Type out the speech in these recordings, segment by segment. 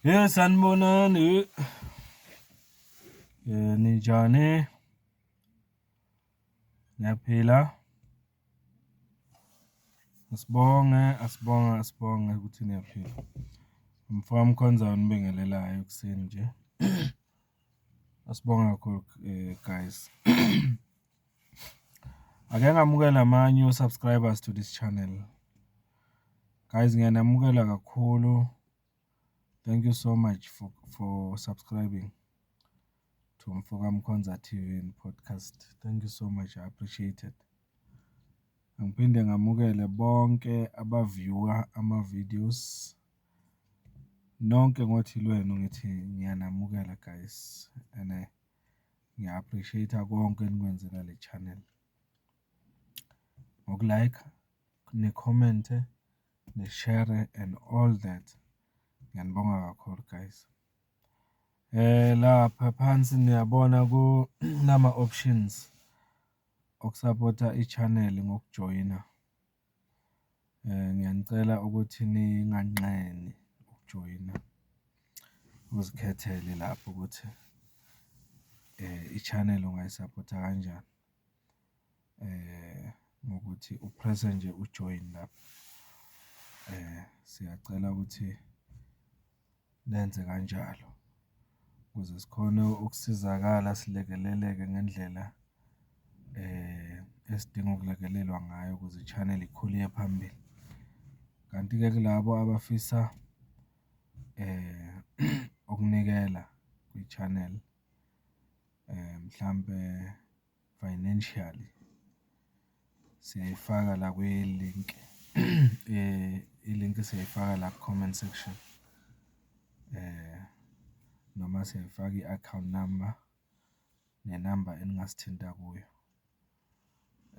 Hey, sanibonani. Ninjani? Niyaphila? Asibonge, asibonge, asibonge ukuthi niyaphila. Umfowami Mkhonza onibingelelayo ekuseni nje. Asibonge kakhulu guys. Ake ngamukele ama-new subscribers to this channel. Guys, ngiyanamukela kakhulu. Thank you so much for subscribing to Mfoka Mkhonza TV and podcast. Thank you so much. I appreciate it. Ngiphinde ngamukele bonke aba-view-a ama-videos. Nonke ngothi lwenu ngithi ngiyanamukela guys and ngiya-appreciate-a konke enikwenzela le channel. Ngoku-like, ni-comment-e, ni-share and all that. Ngiyanibonga kakhulu guys. Lapha phansi niyabona kunama-options okusapota i-channel ngokujoyina. Ngiyanicela ukuthi ninganqeni ukujoyina, uzikhethele lapho ukuthi i-channel ungayisapota kanjani. Ngokuthi u-press-e nje u-join lapho. Siyacela ukuthi nenze kanjalo ukuze sikhone ukusizakala, silekeleleke ngendlela esidinga ukulekelelwa ngayo ukuze i-channel ikhule iye phambili. Kanti-ke kulabo abafisa ukunikela kwi-channel, mhlampe financially, siyayifaka la kwi-link, i-link siyayifaka la ku-comment section, noma siyayifaka i-account number nenamba eningasithinta kuyo,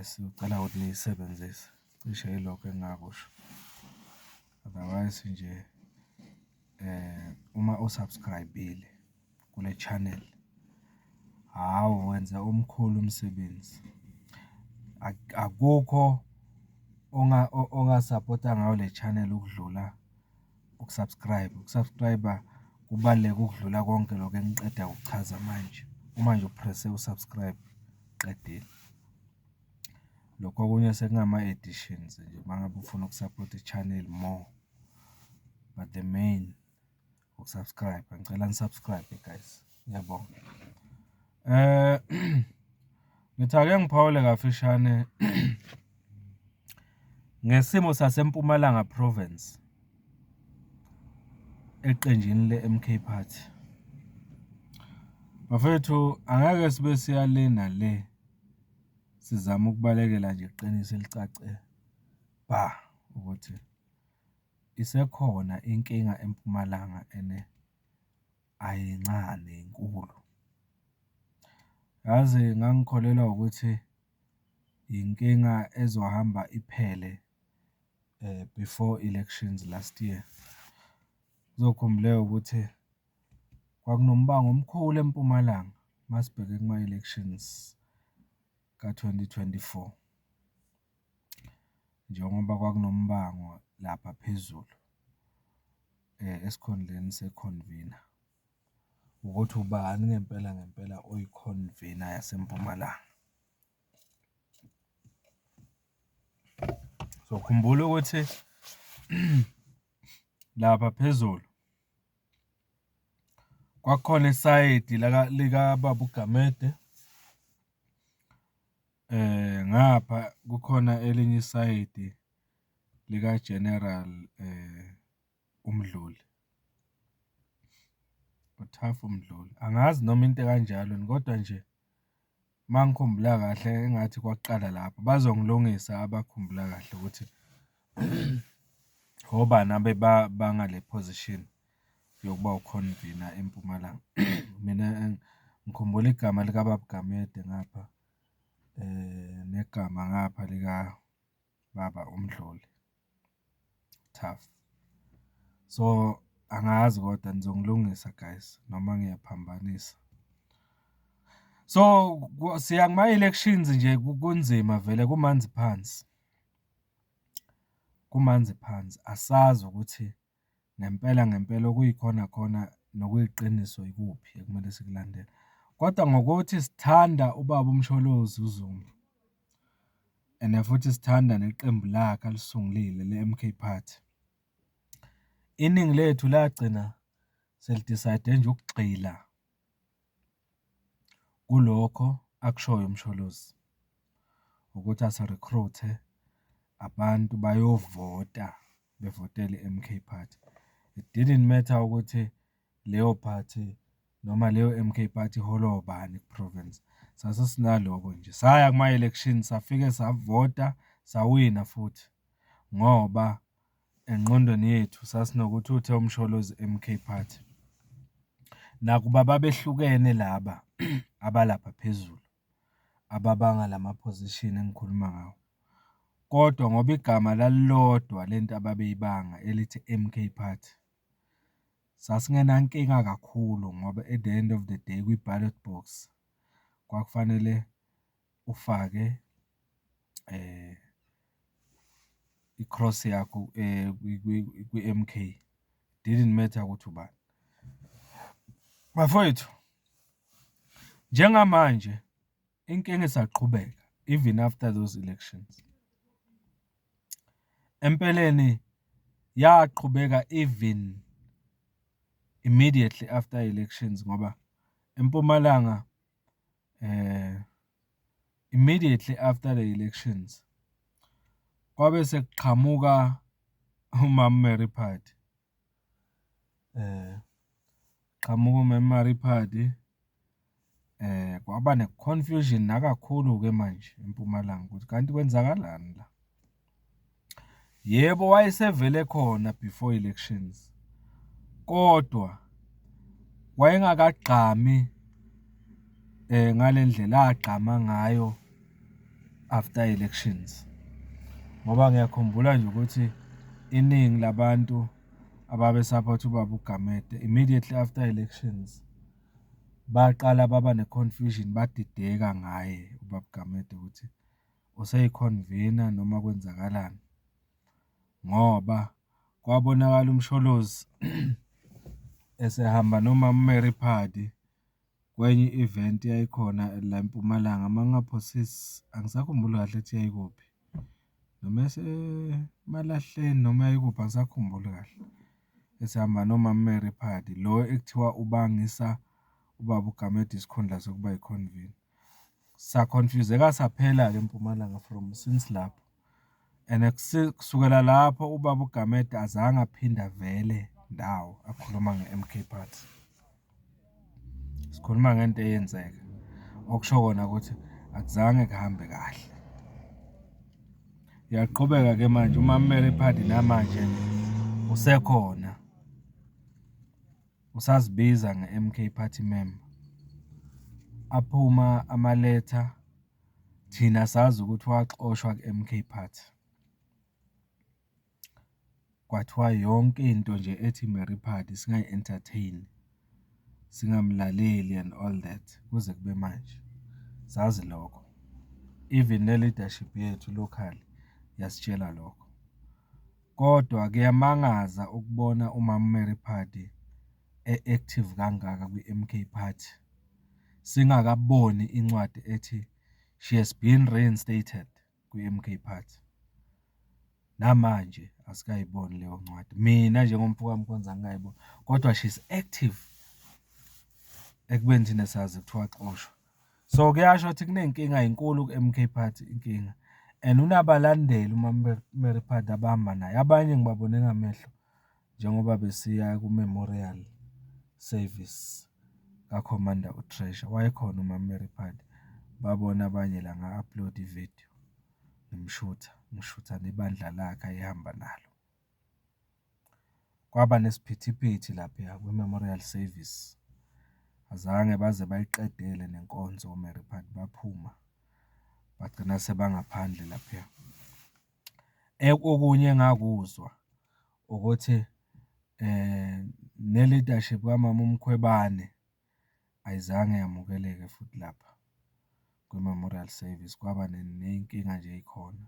esicela ukuthi niyisebenzise. Cishe yilokho engingakusho. Otherwise nje, uma u-subscribe-ile kule channel, hhawu wenza omkhulu umsebenzi. Akukho ongasapota ngayo le channel ukudlula uku-subscribe. Uku-subscribe-a kubaluleke ukudlula konke lokhu engiqeda kukuchaza manje. Uma nje u-press-e u-subscribe, uqedile. Lokhu okunye sekungama-additions nje uma ngabe ufuna ukusapota i-channel more, but the main uku-subscribe. Ngicela ni-subscribe guys, ngiyabonga. Ngithi ake ngiphawule kafishane ngesimo saseMpumalanga Province eqenjini le-M_K Party. Bafethu, angeke sibe siya le nale, sizama ukubalekela nje iqiniso elicace bha ukuthi isekhona inkinga eMpumalanga ene ayincane, inkulu. Yazi ngangikholelwa ukuthi inkinga ezohamba iphele before elections last year. Kuzokhumbuleka ukuthi kwakunombango omkhulu eMpumalanga uma sibheke kuma-elections ka-twenty twenty-four. Njengoba kwakunombango lapha phezulu esikhundleni se-convener, ukuthi ubani ngempela ngempela oyi-convener yaseMpumalanga. So, khumbula ukuthi lapha phezulu kwakukhona isayidi likababa uGamede, ngapha kukhona elinye isayidi lika-General uMdluli, uThafu Mdluli. Angazi noma into ekanjalo kodwa nje uma ngikhumbula kahle engathi kwaqala lapho. Bazongilungisa abakhumbula kahle ukuthi obani abebanga le position yokuba u-convener eMpumalanga. Mina ngikhumbula igama likababa uGamede ngapha, negama ngapha likababa uMdluli, Thafu. So, angazi kodwa nizongilungisa guys noma ngiyaphambanisa. So, siya kuma-elections nje kunzima vele kumanzi phansi. Kumanzi phansi, asazi ukuthi. Ngempela ngempela okuyikhona khona nokuyiqiniso ikuphi ekumele sikulandele. Kodwa ngokuthi sithanda ubaba uMsholozi uZuma, and futhi sithanda neqembu lakhe alisungulile le-MK Party, iningi lethu lagcina seli-decide-e nje ukugxila kulokho akushoyo uMsholozi, ukuthi asi-recruit-e abantu bayovota, bevotela i-MK Party. It didn't matter ukuthi leyo phathi noma leyo MK Party iholwa obani ku-province, sase sinaloko nje. Saya kuma-election safike savota, sawina futhi ngoba engqondweni yethu sasinokuthi uthe uMsholozi MK Party. Nakuba babehlukene laba abalapha phezulu ababanga lama-position engikhuluma ngawo, kodwa ngoba igama lalilodwa lento ababeyibanga elithi MK Party, sasingenankinga kakhulu ngoba at the end of the day kwi-ballot box, kwakufanele ufake i-cross yakho kwi-M_K, didn't matter ukuthi ubani. Bafowethu, njengamanje inkinga isaqhubeka even after those elections. Empeleni yaqhubeka even immediately after elections ngoba eMpumalanga immediately after the elections, kwabe sekuqhamuka uMama Mary Phadi. Qhamuka uMama Mary Phadi, kwaba ne-confusion nakakhulu-ke manje eMpumalanga ukuthi kanti kwenzakalani la. Yebo, wayesevele ekhona before elections, kodwa wayengakagqami ngale ndlela agqama ngayo after elections, ngoba ngiyakhumbula nje ukuthi iningi labantu ababesaphotha ubaba uGamede, immediately after elections, baqala baba ne-confusion, badideka ngaye ubaba uGamede ukuthi useyi-convener noma kwenzakalani, ngoba kwabonakala uMsholozi esehamba noMama uMary Phadi kwenye i-event eyayikhona la eMpumalanga, uma ngingaphosisi, angisakhumbuli kahle ukuthi yayikuphi, noma yayiseMalahleni noma yayikuphi, angisakhumbuli kahle. Esehamba noMama uMary Phadi, lo ekuthiwa ubangisa ubaba uGamede isikhundla sokuba yi-convener. Sa-confuse-eka saphela-ke eMpumalanga from since lapho and kusukela lapho ubaba uGamede azange aphinde avele ndawo akhuluma nge-M_K Party. Sikhuluma ngento eyenzeka, okusho kona ukuthi akuzange kuhambe kahle. Iyaqhubeka-ke manje uMama Mary Phadi namanje usekhona, usazibiza nge-M_K Party member. Aphuma amaletha, thina sazi ukuthi waxoshwa ku-M_K Party. Kwathiwa yonke into nje ethi Mary Phadi singayi-entertain-i, singamlaleli and all that, kuze kube manje, sazi lokho. Even ne-leadership yethu locally yasitshela lokho. Kodwa kuyamangaza ukubona umama uMary Phadi e-active kangaka kwi-M_K Party, singakaboni incwadi ethi she has been reinstated kwi-M_K Party. Namanje asikayiboni leyo ncwadi, mina njengomfo kaMkhonza angikayiboni, kodwa she's active ekubeni thina sazi kuthiwa waxoshwa. So, kuyasho ukuthi kuney'nkinga ey'nkulu ku-M_K Party inkinga and unabalandeli uMama Mary Phadi abahamba naye, abanye ngibabone ngamehlo njengoba besiya ku-memorial service ka-Commander u-Treasure, wayekhona uMama Mary Phadi. Babona abanye la nga-upload-a ividiyo ngimshutha, ngishutha nebandla lakhe ayehamba nalo. Kwaba nesiphithiphithi laphiya kwi-memorial service, azange baze bayiqedele nenkonzo o-Mary Phadi, baphuma bagcina sebangaphandle laphiya. Okunye engakuzwa ukuthi ne-leadership kamama uMkhwebane ayizange yamukeleke futhi lapha kwi-memorial service, kwaba ney'nkinga nje ey'khona.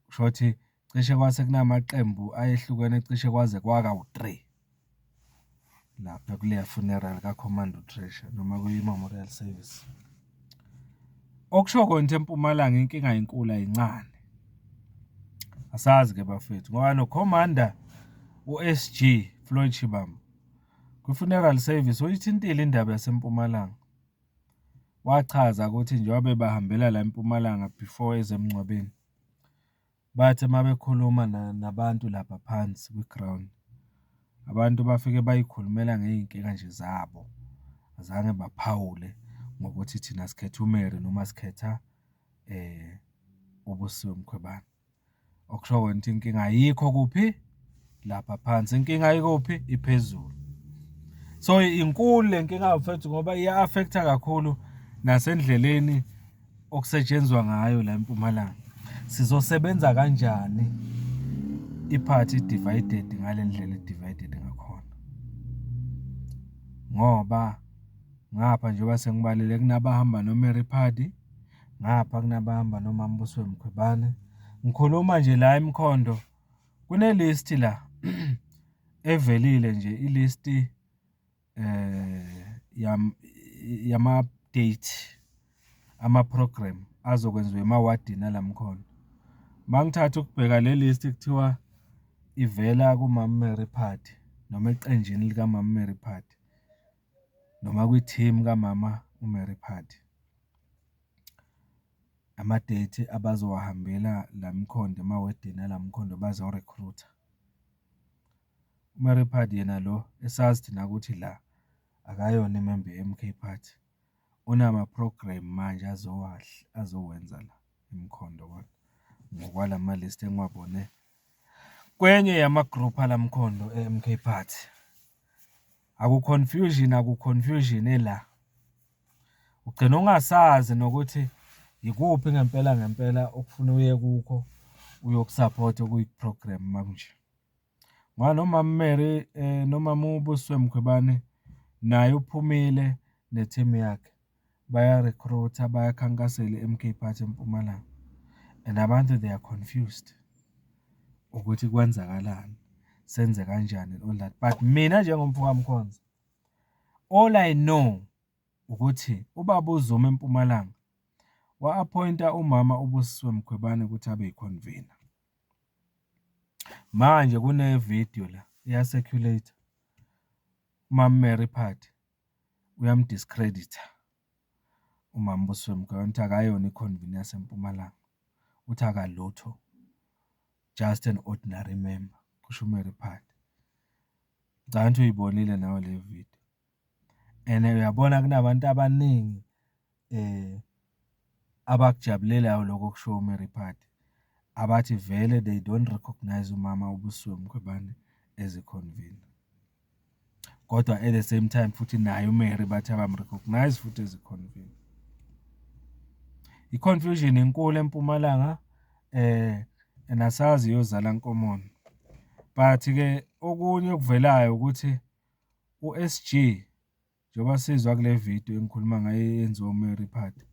Kushothi Cishe kwase kunamaqembu ayehlukene cishe kwaze kwakawu-three lapha kuleya funeral ka-Commando Treasure noma kwi-memorial service. Okusho kona ukuthi eMpumalanga inkinga inkulu ayincane. Asazi-ke bafethu ngoba no-Commander u-S_G Floyd Shivambu, kwi-funeral service uyithintile indaba yaseMpumalanga. Wachaza ukuthi njengoba bebahambela la eMpumalanga before eze emngcwabeni, bathe uma bekhuluma nabantu lapha phansi kwi-ground, abantu bafike bay'khulumela ngey'nkinga nje zabo, azange baphawule ngokuthi thina sikhetha uMary noma sikhetha uBusisiwe Mkhwebane. Okusho kona ukuthi inkinga ayikho kuphi? Lapha phansi, inkinga ikuphi? Iphezulu. So, inkulu le nkinga bafethu ngoba iya-affect-a kakhulu nasendleleni okusetshenzwa ngayo la eMpumalanga. Sizosebenza kanjani iphathi i-divided ngale ndlela e-divided ngakhona? Ngoba ngapha njengoba sengibalile kunabahamba no-Mary Phadi, ngapha kunabahamba noMama Busisiwe Mkhwebane. Ngikhuluma nje la eMkhondo kune-list la evelile nje i-list yama-date, ama-program azokwenziwa emawadini ala Mkhondo. Uma ngithatha ukubheka le list kuthiwa ivela kumama uMary Phadi noma eqenjini likamama uMary Phadi, noma kwi-team kamama uMary Phadi. Ama-date abazowahambela la Mkhondo emawodini ala Mkhondo bazo-recruit-a. UMary Phadi yena lo esazi thina ukuthi la akayona imemba ye-M_K Party, unama-program manje azowenza la eMkhondo kodwa ngokwalama-list engiwabone kwenye yama-group ala Mkhondo e-M_K Party. Aku-confusion, aku-confusion ela. Ugcina ungasazi nokuthi ikuphi ngempela ngempela okufuna uye kukho uyokusaphotha okuyi-program uma kunje. Ngoba nomama uMary nomama uBusisiwe Mkhwebane naye uphumile ne-team yakhe, baya-recruit-a, bayakhankasela i-M_K Party eMpumalanga and abantu they are confused ukuthi kwenzakalani, senze kanjani and all that. But mina njengomfo kaMkhonza, all I know ukuthi ubaba uZuma eMpumalanga wa-appoint-a umama uBusisiwe Mkhwebane ukuthi abe yi-convener. Manje kune-video la iya-circulate-a, uMama Mary Phadi uyam-discredit-a umama uBusisiwe Mkhwebane, uthi akayona i-convener yaseMpumalanga, uthi akalutho, just an ordinary member, kusho uMary Phadi. Ngicabanga ukuthi uyibonile nawe le video and uyabona kunabantu abaningi abakujabulelayo lokho okushiwo uMary Phadi, abathi vele they don't recognise umama uBusisiwe Mkhwebane as a-convener. Kodwa at the same time futhi naye uMary bathi abam-recognise futhi as a-convener. I-confusion inkulu eMpumalanga and asazi iyozala nkomoni. But-ke okunye okuvelayo ukuthi u-S_G njengoba sizwa kule video engikhuluma ngayo eyenziwa uMary Phadi,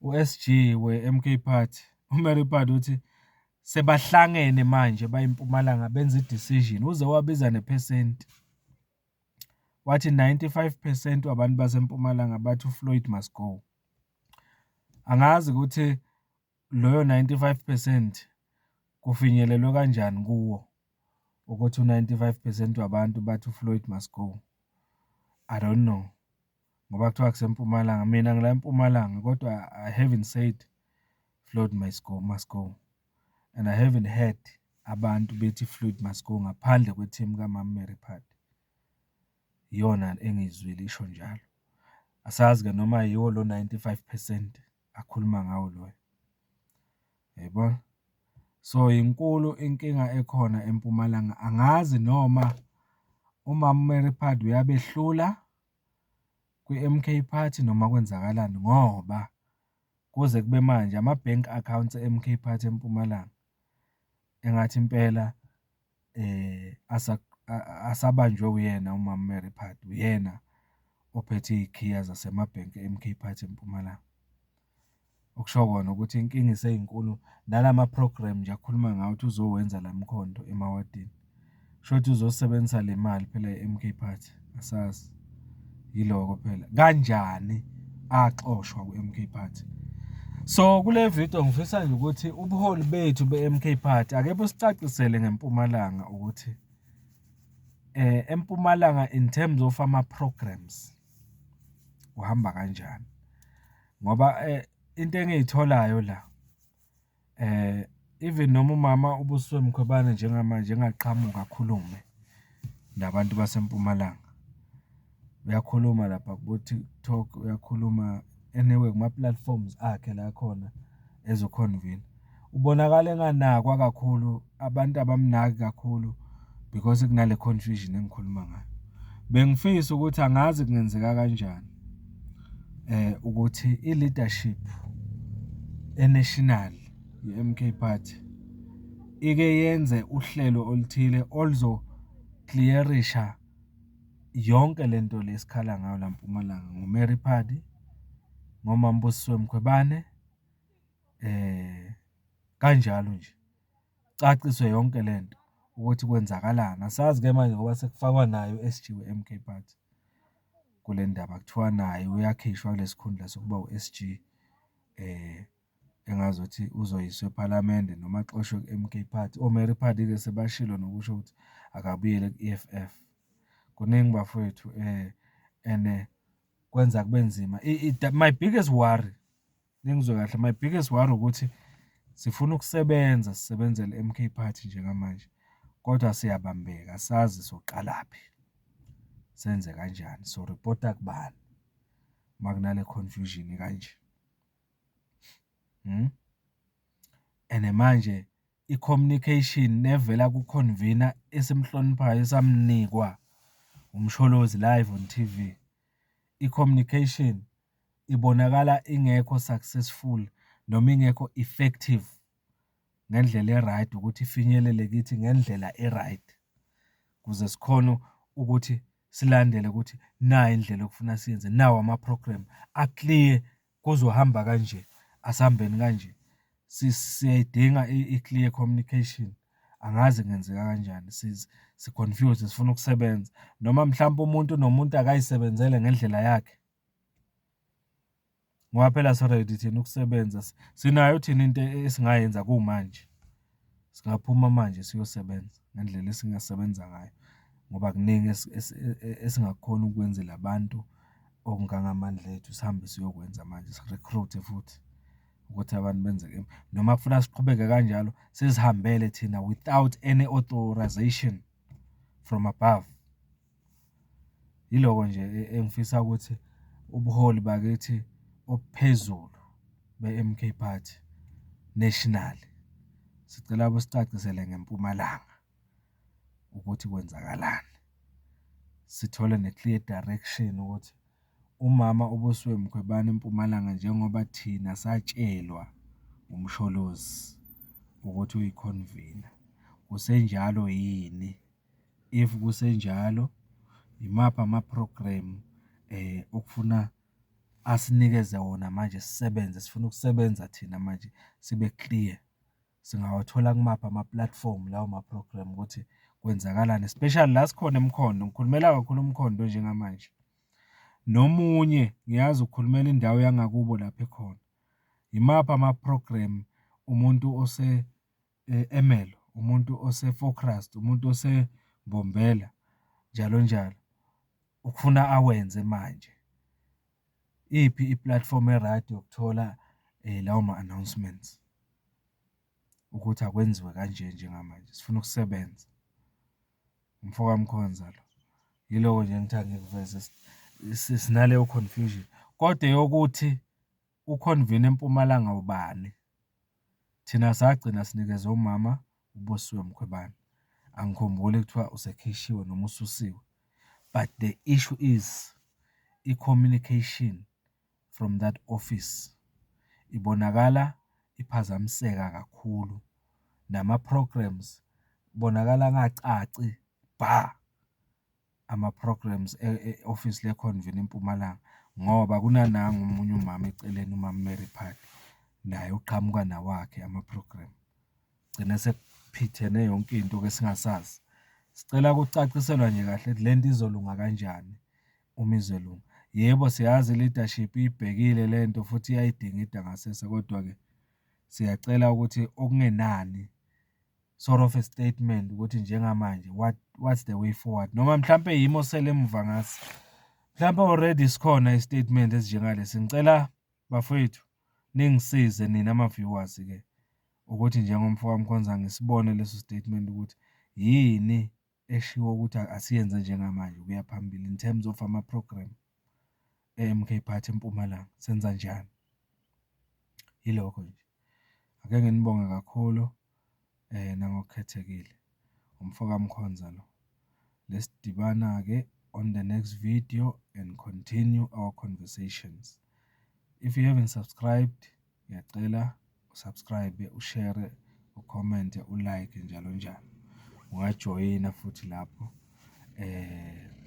u-S_G we-M_K Party, uMary Phadi uthi sebahlangene manje bayiMpumalanga benza i-decision, uze wabiza nephesenti. Wathi 95% wabantu baseMpumalanga bathi uFloyd must go. Angazi ukuthi loyo 95% kufinyelelwe kanjani kuwo ukuthi u-95% wabantu bathi uFloyd must go. I don't know ngoba kuthiwa kuseMpumalanga, mina ngila eMpumalanga kodwa I haven't said Floyd must go, must go. And I haven't heard abantu bethi Floyd must go ngaphandle kwe-team kaMama Mary Phadi. Iyona engiyizwile isho njalo. Asazi-ke noma yiwo lo 95% akhuluma ngawo loyo, uyayibona? So, inkulu inkinga ekhona eMpumalanga, angazi noma umama uMary Phadi uyabehlula kwi-M_K Party noma kwenzakalani ngoba kuze kube manje ama-bank accounts e-M_K Party eMpumalanga engathi impela asabanjwe uyena umama uMary Phadi, uyena ophethe iy'khiya zasemabhenki e-M_K Party eMpumalanga. Okusho kona ukuthi inkinga iseyinkulu, nalama-program nje akhuluma ngawo ukuthi uzowenza la Mkhonto emawadini, shuthi uzosebenzisa le mali phela ye-M_K Party, asazi. Yiloko phela. Kanjani axoshwa ku-M_K Party? So, kule vidiyo ngifisa nje ukuthi ubuholi bethu be-M_K Party ake busicacisele ngeMpumalanga ukuthi eMpumalanga in terms of ama-programs kuhamba kanjani. Ngoba into engiyitholayo la even noma umama uBusisiwe Mkhwebane njengamanje engaqhamuka akhulume nabantu baseMpumalanga, uyakhuluma lapha kubo-TikTok, uyakhuluma anyway kuma-platforms akhe la akhona ezo-convener. Ubonakala enganakwa kakhulu, abantu abamnaki kakhulu because kunale confusion engikhuluma ngayo. Bengifisa ukuthi angazi kungenzeka kanjani ukuthi i-leadership e-national ye-M_K Party, ike yenze uhlelo oluthile oluzo-clear-isha yonke lento le esikhala ngayo la eMpumalanga, ngo-Mary Phadi, ngomama uBusisiwe Mkhwebane, kanjalo nje. Kucaciswe yonke lento ukuthi kwenzakalani. Asazi-ke manje ngoba sekufakwa naye u-S_G we-M_K Party kule ndaba, kuthiwa naye uyakhishwa kule sikhundla sokuba u-S_G engazuthi uzoyiswa ephalamende noma axoshwe ku-M_K Party. O-Mary Phadi-ke sebashilo nokusho ukuthi akabuyele ku-E_F_F. Kuningi bafowethu and kwenza kube nzima. My biggest worry, ningizwe kahle, my biggest worry ukuthi sifuna ukusebenza, sisebenzele i-M_K Party njengamanje, kodwa siyabambeka asazi soqalaphi, senze kanjani, soripota kubani uma kunale confusion ekanje? And manje i-communication evela ku-convener esimhloniphayo esamnikwa uMsholozi live on T_V, i-communication ibonakala ingekho successful noma ingekho effective ngendlela e-right ukuthi ifinyelele kithi ngendlela e-right, ukuze sikhone ukuthi silandele ukuthi nayi indlela okufuna siyenze, nawa ama-program a-clear, kuzohamba kanje, asihambeni kanje. Siyayidinga i-clear communication. Angazi kungenzeka kanjani, si-confused, sifuna ukusebenza noma mhlampe umuntu nomuntu akay'sebenzele ngendlela yakhe. Ngoba phela si-ready thina ukusebenza, sinayo thina into esingayenza kumanje. Singaphuma manje siyosebenza ngendlela esingasebenza ngayo ngoba kuningi esingakhona ukukwenzela abantu okungangamandla ethu, sihambe siyokwenza manje, si-recruit-e futhi ukuthi abantu benze. Noma kufuna siqhubeke kanjalo, sizihambele thina without any authorisation from above. Yiloko nje engifisa ukuthi ubuholi bakithi obuphezulu be-M_K Party national, sicela busicacisele ngeMpumalanga ukuthi kwenzakalani. Sithole ne-clear direction ukuthi umama uBusiwe Mkhwebane eMpumalanga njengoba thina satshelwa uMsholozi ukuthi uyi-convener, kusenjalo yini? If kusenjalo, imaphi ama-program okufuna asinikeze wona manje sisebenze, sifuna ukusebenza thina manje sibe clear. Singawathola kumaphi ama-platform lawo ma-program ukuthi kwenzakalani, especially la sikhona eMkhondo, ngikhulumela kakhulu uMkhondo njengamanje. Nomunye ngiyazi ukhulumela indawo yangakubo lapha ekhona. Imaphi ama-program umuntu ose Ermelo, umuntu ose-Volksrust, umuntu oseMbombela, njalo njalo, ukufuna awenze manje. Iphi i-platform e-right yokuthola lawo ma-announcements ukuthi akwenziwe kanje njengamanje, sifuna ukusebenza. Umfo kaMkhonza lo. Yiloko nje engithanda ngikuveze, sinaleyo confusion, kodwa eyokuthi u-convener eMpumalanga ubani, thina sagcina sinikezwe umama uBusiwe Mkhwebane. Angikhumbuli kuthiwa usekhishiwe noma ususiwe, but the issue is i-communication from that office ibonakala iphazamiseka kakhulu, nama-programs kubonakala angacaci bha ama-programs e-ofisi le-convener eMpumalanga, ngoba kunanangu omunye umama eceleni, uMama Mary Phadi. Naye uqhamuka nawakhe ama-program. Gcine sekuphithene yonke into-ke singasazi. Sicela ukucaciselwa nje kahle ukuthi lento izolunga kanjani uma izolunga. Yebo, siyazi i-leadership iyibhekile lento futhi iyayidingida ngasese, kodwa-ke siyacela ukuthi okungenani sort of a statement ukuthi njengamanje what's the way forward? Noma mhlampe yimi osele emuva ngazi, mhlampe already sikhona isitatimende esinjengalesi. Ngicela bafowethu ningisize nina ma-viewers-ke ukuthi njengomfo kaMkhonza ngisibone leso sitatimende ukuthi yini eshiwo ukuthi asiyenze njengamanje ukuya phambili in terms of ama-program e-M_K Party eMpumalanga, senzanjani? Yilokho nje. Ake nginibonge kakhulu nangokukhethekile. Umfo kaMkhonza lo. Lesidibana-ke on the next video and continue our conversations. If you haven't subscribed, ngiyacela u-subscribe, u-share, u-comment-e, u-like, njalo njalo. Ungajoyina futhi lapho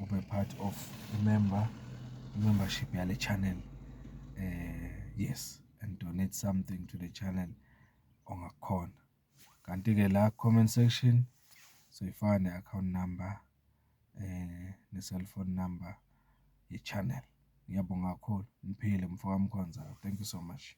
ube part of i-membership yale channel. Yes, and donate something to the channel ongakukhona. Kanti-ke la ku-comment section soyifaka ne-account number ne-cellphone number ye-channel. Ngiyabonga kakhulu, niphile mfo kaMkhonza. Thank you so much.